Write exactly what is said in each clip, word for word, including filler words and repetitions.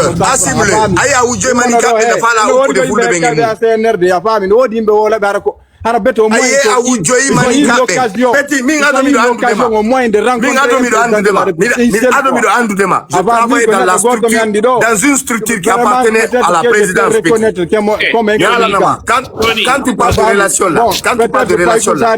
Asimle, ayi a wujjoy mani kamɓe na fala okkude fulɓe ɓe ngenni. A faami, no woodi yimɓe wowlaɓe hara ko, hara beto. Aye a wujjoy mani kamɓe. Beti, min ado miɗo andude ma. Min ado miɗo andude ma. Miɗo, miɗo ado miɗo andude ma. Je travaille dans la structure, dans une structure qui appartenait à la présidence. Beti. Mi alanama. Quand, quand tu parles de relation là, quand tu parles de relation là.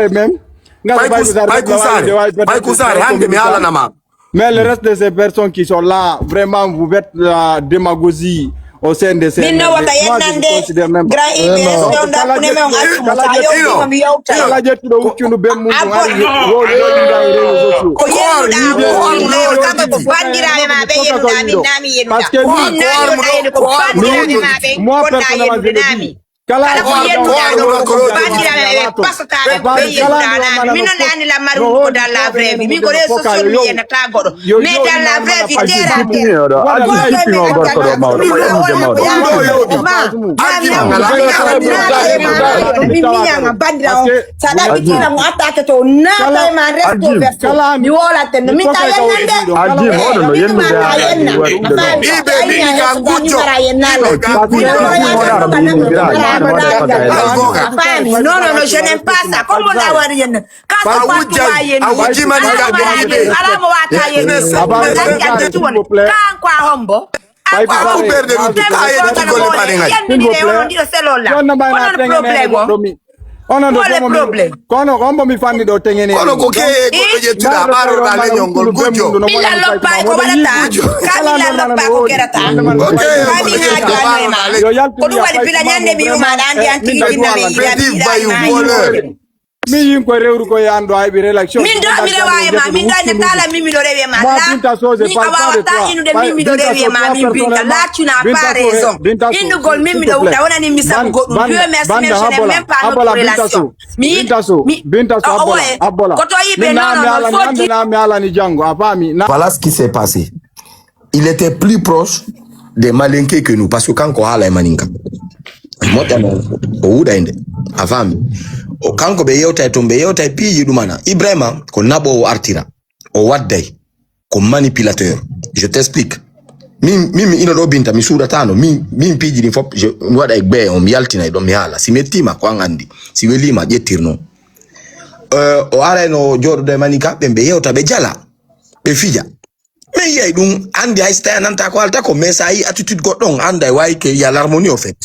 Pay Kusare, Pay Kusare, hande mi alanama. Mais le reste de ces personnes qui sont là, vraiment, vous faites la démagogie au sein de ces. Min no wata yennande grand I B S ɗon dakkude men accumo sa yewtima mi yewta. Kala ƴettuɗo huccundu be mum ɗum ari wowlo yewtinda e réseaux sociaux. Ko yennuɗa wowlo kamɓe ko bandiraɓe ma ɓe yennuɗa min nami yennuɗa. Min nani wonɗa yennude ko bandiraɓe ma ɓe wonɗa yennude nami. Kala ko yennuɗa ɗo ko bandiraɓe ɓe pasotaaɓe ko ɓe yennuɗa nami. Min non le andi lammari mum ko dans la vraie vie. Min ko réseaux sociaux mi yennata goɗɗo. Mais dans la vraie vie, terre à terre. Min miñama bandirawo. Sa ɗaɓɓitina mo attaque to naata e ma resto verso. Mi wolaten no min ka yennande. Aji moɗo no yennude. Ibe min ka gujjo. Faami. Non, non, non, je n'aime pas ça. Comme on a wari yenna. Ka so a wujji mani ka ɓe yiɓe. Ala mo wata yenna. Kan ko a hombo. An ko a hombo. Ɓerde ɗum ka yeɗi golle paɗe ngal. Yandini e onon ɗiɗo selol la. Onon problème o. Onon ɗo problème. Kono ko hombo mi fanni ɗo teŋeni. Kono ko ke goɗɗo ƴettuɗa ɓaroɗa leñol ngol gujjo. Ɓilla loppa ko waɗata. Ka ɓilla loppa ko kerata. Ko ɗum waɗi bila ñande mi yuma ɗa andi an tigi jinna mi yiɗa mi yiɗa. Min yin ko rewru ko yan do aybi relaxio. Min do mi rewa e ma, min do ne tala min mi do rewe ma. La. Min a wawata inu de min mi do rewe ma, min binta. La tu n'as pas raison. Indu gol min mi do wuta wona ni mi sabu goɗɗum. Dieu merci, mais je n'aime même pas notre relation. Mi binta so. Binta so abbola. Abbola. Ko to yibe non non foti. Na mi ala ni jango a fami. Voilà ce qui s'est passé. Il était plus proche des Malinké que nous, parce que kanko haala e maninka moƴƴa no o wuuɗa e nde a faami. O kanko ɓe yewta e toon ɓe yewta e piiji ɗumana. Ibrahima ko naɓoowo artira, o wadday ko manipulateur. Je t'explique. Min min mi ino ɗo binta mi suuɗatano min min piiji ɗin fof mi waɗa e gbee on mi yaltina e ɗon mi haala si mettima ko an anndi si welima ƴettir noon. Euh, o arayno jooɗoɗo e maninka ɓen ɓe yewta ɓe jala ɓe fija. Mi yiyay ɗum anndi hay so tawi a nanta ko haalta ko mais so a yi attitude goɗɗo on annda e wawi ke y a l'harmonie au fait.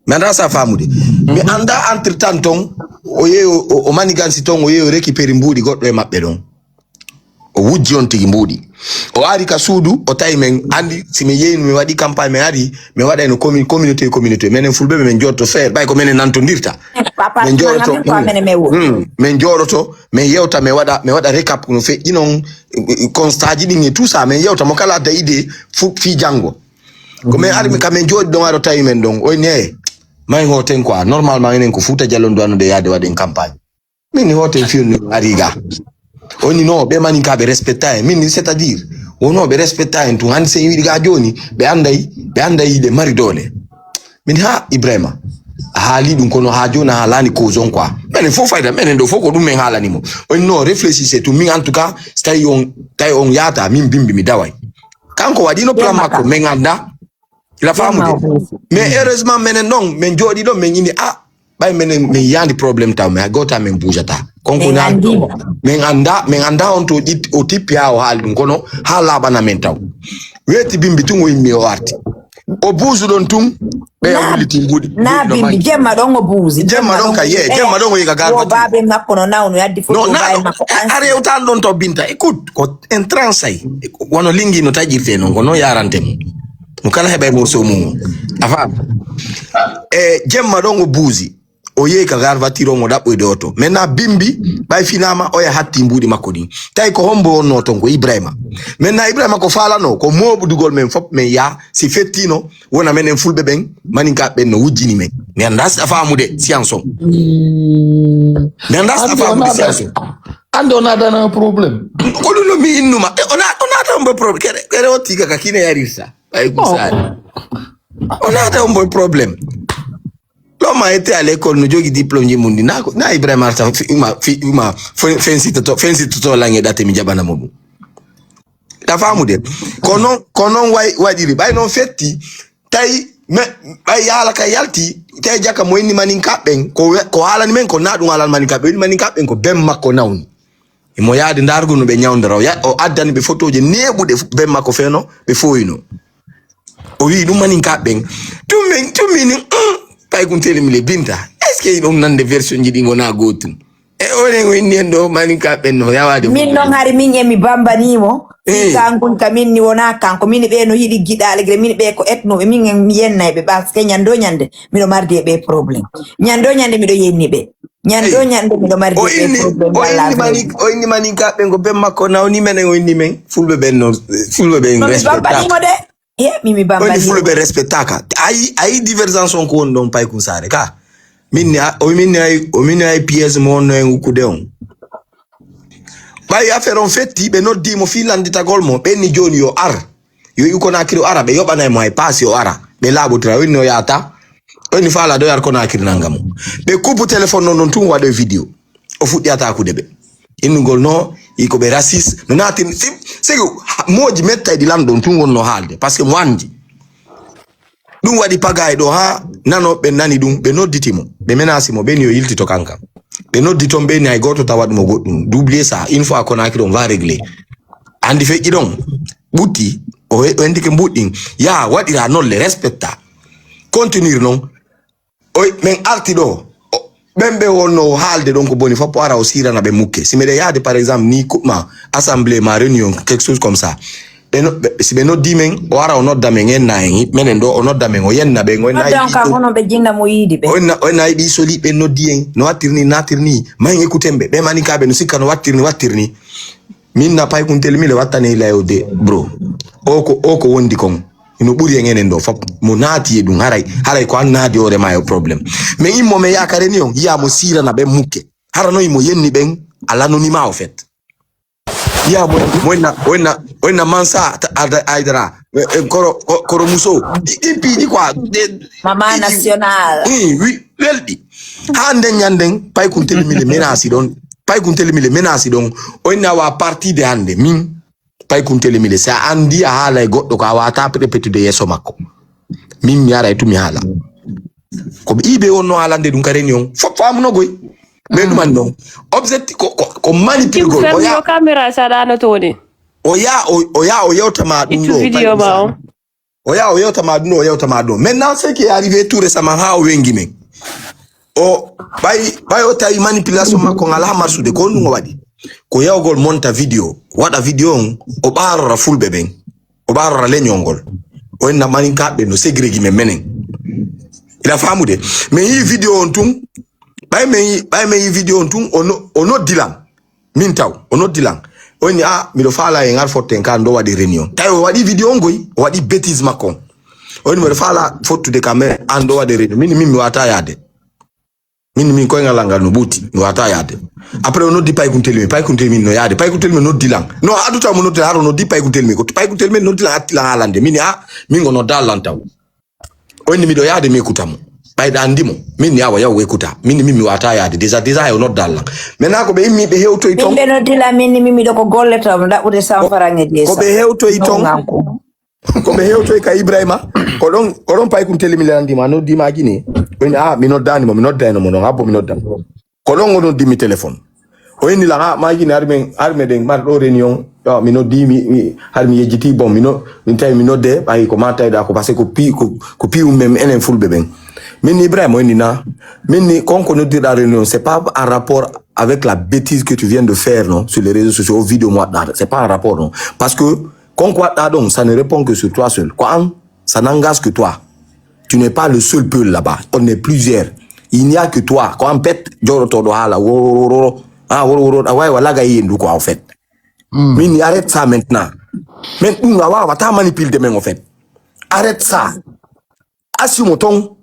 Mi annda sa famude. Mi annda entre temps ton o yeeyo o manigansi ton o yeeyo récupéri mbuuɗi goɗɗo e maɓɓe ɗon. O wujji on tigi mbuuɗi. O ari ka suudu o tawi men anndi si mi yeeynu mi waɗi campagne mi ari mi waɗayno commune communauté communauté menen fulɓe ɓe min jooɗoto feere ɓay ko menen nantondirta. Min jooɗoto min jooɗoto min yewta mi waɗa mi waɗa récap no feƴƴi noon. Constat ji ɗin e tout ça min yewta mo kala adda idée fu fii janngo. Ko min ari ka min jooɗi ɗon aɗo tawi men ɗon oy ne may hoten quoi normalement enen ko Fouta Djalon do annude yaade waɗen campagne. Min ni hoten fiyon ni ari ga. Oni no ɓe maninka ɓe respecta en min ni c'est à dire wono ɓe respecta en tun hande sen wiɗi ga joni ɓe anday ɓe anday ɓe mari doole. Min ha Ibrahima a haali ɗum kono ha joni a haalani cause on quoi. Menen fof fayda menen ɗo fof ko ɗum min haalani mo. On no réfléchissez tout min en tout cas so tawi on tawi on yaata min bimbi mi daway. Kanko waɗino plan makko min anda. La famude. Mais heureusement menen noon min jooɗi ɗon min ini a ɓay menen min yandi problème taw mais hay goto amen bougata. Konko min anda min anda on to o tippi ha o haali ɗum kono ha laaɓana min taw. Weeti bimbi tun o yimmi o arti. O buusu ɗon tun ɓeya wulliti mbuuɗi na bimbi jemma ɗon o buusi jemma ɗon ka ye jemma ɗon o yiga garba babe makko no nawno yaddi foto babe makko. A rewtan ɗon to binta écoute ko en transay wono lingi no taƴirte noon ko noon yarante mum mo kala heɓay morceau mum a faam. E jemma ɗon o buusi o yehi ka garvatire on o ɗaɓɓoyde oto maintenant bimbi ɓay finama oya hatti mbuuɗi makko ɗin tawi ko hombo wonno toon ko ibrahima. Maintenant ibrahima ko falano ko moɓudugol men fof min yaha si fettino wona menen fulɓe ɓen maninkaɓe ɓen no wujjini men. Mi annda si a famude science on. Mi annda si a famude science on. Ande on adana un problème. Ko ɗum no mi innuma e on naata on mbo problème kere kere o tiga ka kine yarirta. Ɓay kusaari on naata on mbo problème. Ɗo ma ette à l'école no jogi diplôme ji mum ɗi na na ibrahima arta fi uma fi uma fensitoto fensitoto lange ɗate mi jaɓana mo ɗum. Ɗa faamude? Ko noon, ko noon way-, waɗiri. Ɓay noon fetti, tawi me, ɓay yaala ka yalti, tawi jaka mo inni maninkaɓe ɓen, ko we-, ko haalani men, ko na ɗum haalani maninkaɓe, inni maninkaɓe ɓen ko ben makko nawni. Imo yaade ndaargu no ɓe ñawndora. O ya-, o addani ɓe fotooje neeɓuɗe fu-, ben makko feeno, ɓe fooyino. O wi'i ɗum maninkaɓe ɓen. Tum men, tum minin, mm, pay kun teli mi le Binta. Est-ce que ɗum nande version ji ɗi ngona gootum? E onen o inni en ɗo maninkaɓe ɓen no yawaade. Min noon hari min e mi bambanimo. Eh. Kanko ka min ni wona kanko. Min ɓe no yiɗi giɗaale gre. Min ɓe ko etnuɓe. Min en mi yennay ɓe parce que ñande o ñande miɗo mardi e ɓe problème. Ñande o ñande miɗo yenni ɓe. Ñande o ñande miɗo mardi e ɓe problème. O inni mani, o inni maninkaɓe ɓen ko ben makko nawni menen o inni men. Fulɓe ɓen no, fulɓe ɓen no mi respectaka. Bambanimo de. Ye, mi, mi bambani. Woni fulɓe respectaka. Ayi, ayi divergence on ko woni ɗon pay kun saare ka. Min ni a-, o min ni ay, o min ni ay pièce mo wonno en ukkude on. Ɓay affaire on fetti, ɓe noddi mo fii landitagol mo, ɓen ni jooni yo ar. Yo iw Konakiri o ara, ɓe yoɓanay mo hay paasi o ara. Ɓe laaɓotira, o inni o yaata. O inni faala ɗo yar Konakiri nanga mo. Ɓe kupu téléphone non non tun waɗoy vidéo. O fuɗɗi ataakude ɓe. Innugol no, iko ɓe raciste, no naatiri, si, sigi, ha, mooji mettay ɗi lanɗo on tun wonno haalde, parce que mo anndi. Ɗum waɗi pagaay ɗo haa nanooɓe nani ɗum, ɓe nodditi mo, ɓe menasi mo, ɓe ni yo yiltito kanka. Ɓe noddi toon, ɓe ni hay gooto tawa ɗum o goɗɗum. Doublier ça, une fois Conakry, on va régler. Anndi feƴƴi ɗon, ɓutti, o he-, o hendike mbuɗɗin. Yaa, waɗira nolle, respecta. Continuer noon. Oy, min arti ɗo. O, ɓen ɓe wonno haalde ɗon ko boni fof, o ara o sirana ɓe mukke. Si miɗen yahde, par exemple, ni kuɓma, assemblée ma, réunion, quelque chose comme ça. Ɓe no-, ɓe, si ɓe noddi men, o ara o nodda men, en na en, menen ɗo, o nodda men, o yenna ɓen, o enna. Noddan kam, hono ɓe jinna mo yiidi ɓe. O enna, o enna yiɗi soli ɓe noddi en, no wattirni, natirni, ma en écouten ɓe. Ɓe mani ka ɓe no sikka no wattirni, wattirni. Min na paykun telmi le wattane layode, bro. O ko, o ko wondi kon. Ino ɓuri en enen ɗo fop. Mo naati e ɗum, haray, haray ko an naadi hoore ma e problème. Mais immo me yakare ni on, yiya mo sirana ɓe mukke. Hara no imo yenni ɓen, a lanoni ma o fet. Yiya mo, mo enna, o enna, o enna Mansa ta-, Ada-, Aydara, eh, eh, koro, ko-, koro Muso. Ɗi, ɗin piiji quoi. Ɗe, Mama piiji, National. Eh, wi, welɗi. Ha nden ñanden, paykun telmi le menasi ɗon. Paykun telmi le menasi ɗon. O enna wa partie de hande. Min, paykun telmi le. Si a anndi a haala e goɗɗo ko a wata répétude yeeso makko. Min mi ara e tumi haala. Ko ɓe ibe wonno haalande ɗum ka réunion. Fof faamunogoy. Ɓe ɗum anno. Objectif ko, ko, ko manipulgol. Tim o ya-, yo caméra sa ɗano toon. O ya, o, o ya, o yewta ma ɗum. Ittu ɗo, vidéo ma o. O ya, o yewta ma ɗum ɗo, o yewta ma ɗum. Maintenant, ce qui est arrivé tout récemment, ha o wengi men. O ɓay, ɓay o tawi manipulation makko ngal ha marsude, ko honɗum o waɗi? Ko yawgol monta vidéo, waɗa vidéo on, o ɓaarora fulɓe ɓen. O ɓaarora leñol ngol. O inna maninkaɓe no segregi men menen. Ila faamude. Men yi vidéo on tun, ɓay men yi, ɓay men yi vidéo on tun, o no-, o noddi lan. Min taw, o noddi lan. O inni, "Ah, miɗo faala en ar fotten ka ndo waɗi réunion." Tawi o waɗi vidéo on goy, o waɗi bêtise makko on. O inni, "Miɗo faala fottude ka men an ndo waɗi réunion." Min, min mi wata yaade. Min, min koyngal an ngal no ɓuuti, mi wata yaade. Après o noddi paykun telmi, paykun telmi no yaade. Paykun telmi noddi lan. No, aduta mo noddi lan, haro noddi paykun telmi. Ko paykun telmi noddi lan, atti lan haalande. Min, "Ah, min o nodda lan taw." O inni, "Miɗo yaade mi écouta mo." Ɓayɗa anndi mo. Min ni awa yaw écouta. Min ni min mi wata yaade. Déjà, déjà o nodda lan. Maintenant ko ɓe immi ɓe hewtoy ton. Min ɓe noddi lan, min ni min miɗo ko golle taw, mi ɗaɓɓude cent francs e deux cents. Ko ɓe hewtoy ton. Ko ɓe hewtoy ka Ibrahima. Ko ɗon, ko ɗon paykun telmi le anndi ma, noddi ma Guinée. O inni, "Ah, mi noddani mo, mi noddayno mo non, habbo mi noddan." Ko ɗon o noddi mi téléphone. O inni lan, "Ah, ma Guinée, har men, har meɗen mar ɗo réunion." Yo, mi noddi mi, mi, har mi yejjiti, bon, mi no-, min tawi mi nodde, ɓay ko ma tawɗa ko, parce que ko pi-, ko, ko piwum men, enen fulɓe ɓen. Min ni Ibrahima, o inni na, min ni kon ko noddirɗa réunion, c'est pas en rapport avec la bêtise que tu viens de faire, non, sur les réseaux sociaux, vidéo mo waɗɗa, c'est pas en rapport, non. Parce que kon ko waɗɗa ɗon, ça ne répond que sur toi seul. Ko an, ça n'engage que toi. Tu n'es pas le seul peul là-bas. On est plusieurs. Il n'y a que toi. Ko an pet, joɗotoɗo haala, woro, woro, woro. Ah, woro, woro, a wawi wala ga yendu quoi, en fait. Min, arrête ça maintenant. Men ɗum a wawata manipulde men, en fait. Arrête ça. Assume ton.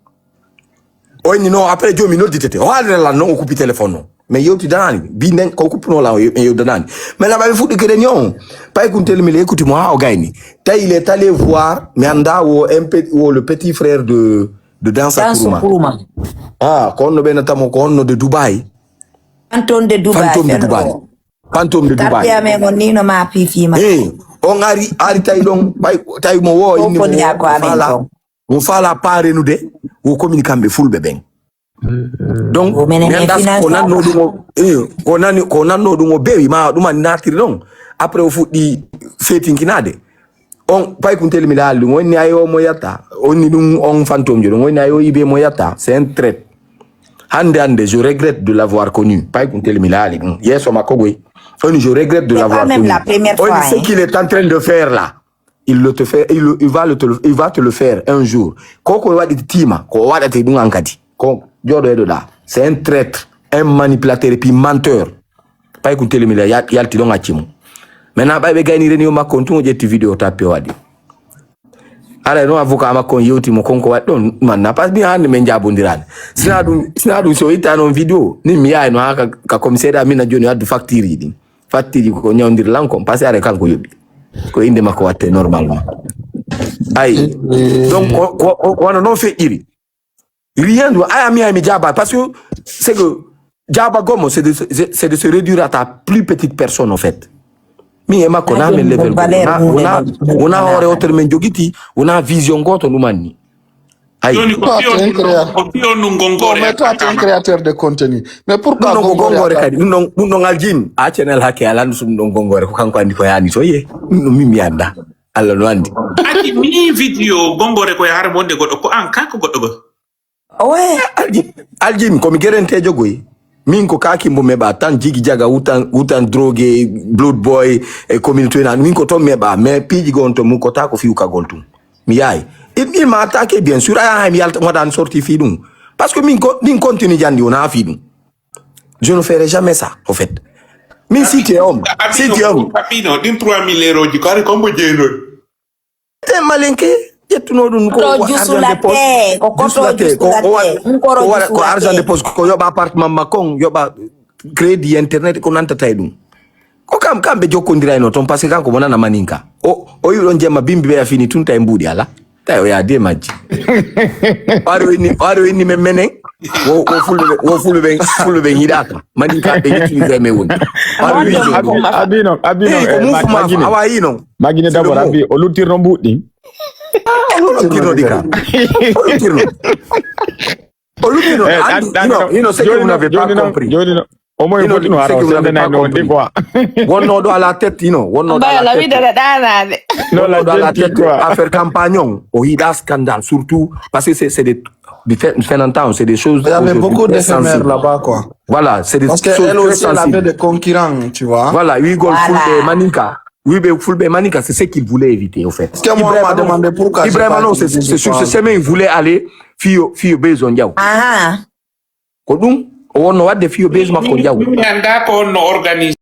O inni non, après jomi nodditete. O haalira lan non, o kupi téléphone non. Mais yewti danani. Bi nden ko kupno lan, o ye-, yewti danani. Mais là, ba fuɗɗi kede nyon. Paykun telmi le écoute mo ha o gayni. Tawi il est allé voir, mi anda wo M P, wo le petit frère de, de Dansa Kuruma. Ah, ko honno ɓe natamo, ko honno de Dubai. Fantôme de Dubai. Fantôme de Dubai. Fantôme de Dubai. Quartier amen on ni no ma fifi ma. Eh, On ari, ari tawi ɗon, ɓay, tawi mo wo, inni mo, mo faala, mo faala paarenude, wo communiquant ɓe fulɓe ɓen. Donc, mi anndaa ko nanno ɗum o, eh, ko nani, ko nanno ɗum o bewi, ma ɗum an naatiri ɗon. Après, o fuɗɗi feetinkinaade. On, pay kun teli mi laali ɗum, onni ay o mo yatta, onni ɗum on fantôme jo ɗum, onni ay o ibe mo yatta, c'est un traître. Hande, hande, je regrette de l'avoir connu. Pay kun teli mi laali ɗum. Yeeso makko goy. Onni, je regrette de l'avoir connu. Onni, ce qu'il est en train de faire là, il le te fait, il, il va le te, il va te le faire un jour. Ko ko waɗi tima, ko waɗate ɗum an kadi. Ko jooɗo e ɗo ɗa. C'est un traître, un manipulateur et puis menteur. Pay kun teli mi la, ya-, yalti ɗon acci mo. Maintenant, ɓay ɓe gayni reni o makko on tun o ƴetti vidéo tappi o waɗi. Ara no avocat makko on yewti mo kon ko waɗi ɗon, man na pas bien hande men jabondirani. Sina ɗum, sina ɗum so itta non vidéo, ni mi yahay no ha ka, ka commissaire amina joni addu facture ɗin. Facture ko ñawdir lan kon, parce que are kanko yoɓi. Ko inde makko watte normalement. Ay. Donc, ko, ko, ko, ko wano non feƴƴiri. Rien de, aya mi, ay mi jaba, parce que c'est que jaba gomo, c'est de, c'est, c'est de se réduire à ta plus petite personne, en fait. Mi e makko, na men level goto. Wona, wona hoore hoto men jogiti, wona vision goto ɗum anni. Ay. Joni ko fiyo ɗum, ko fiyo ɗum gongore. Mais toi, tu es un créateur de contenu. Mais pourquoi ɗum ɗon ko gongore kadi? Ɗum ɗon, ɗum ɗon aljin. A channel hakke ala ɗum ɗon gongore. Ko kanko andi ko yani to ye. Ɗum ɗon min mi anda. Allah no andi. Aji mi vidéo gongore ko e har wonde goɗɗo ko an kanko goɗɗo go. Owe. Aljin, aljin, ko mi gerentejo goy. Min ko kaki mbo meɓa tan jigi jaga wutan, wutan drogue, blood boy, e communauté nan. Min ko ton meɓa, mais piiji gon to mu ko ta ko fiu kagol tum. Mi yayi. Il, il m'a attaqué, bien sûr. Aya hay mi yalta, waɗan sorti fi ɗum. Parce que min ko, min continue jandi wona fi ɗum. Je ne ferai jamais ça, au fait. Min si tu es homme, si tu es homme. Papino, ɗin trois mille euros ji, ko ari kombo jeynoɗi. Te malinke, ƴettuno ɗum ko argent de poche. Ko koto jusulate, ko, o waɗa, ko argent de poche, ko yoɓa appartement makko on, yoɓa crédit internet, ko nantata e ɗum. Ko kam, kam ɓe jokkondirayno toon, parce que kanko mo nana maninka. O, o yiɗon jemma bimbi ɓe a fini tun tawi mbuuɗi ala. Tawi o yaadi e majji. O ari o inni, o ari o inni men menen. Wo, wo fulɓe, wo fulɓe ɓen, fulɓe ɓen hiɗaka. Maninka ɓe utilisé men woni. O ari o inni. Abi, abi non, abi non, eh, ko mufu ma, awa yi non. Magine d'abord, abi, o luttirno mbuuɗi. O luttirno ɗi ka. O luttirno. O luttirno. Eh, andi, you know, you know, ce que vous n'avez pas compris. Joni no, omo e foti no hara o sendanay no de quoi. Wonno ɗo à la tête, you know, wonno ɗo à la tête. Wonno ɗo à la tête, affaire campagne on, o yiɗa scandale surtout, parce que c'est, c'est des, des faits, faits en temps, c'est des choses aujourd'hui très sensibles. Il y avait beaucoup d'éphémères là-bas, quoi. Voilà, c'est des choses très sensibles. Parce que elle aussi, elle avait des concurrents, tu vois. Voilà, wi gol fulɓe maninka. Wi ɓe fulɓe maninka, c'est ce qu'il voulait éviter, au fait. Parce que moi, on m'a demandé pourquoi j'ai pas utilisé quoi. Ibrahima non, c'est, c'est sur ce chemin, il voulait aller, fiyo, fiyo bezo njaw. Ko ɗum o wonno waɗde fiyo base makko njaw. Mi anndaa ko on no organiser.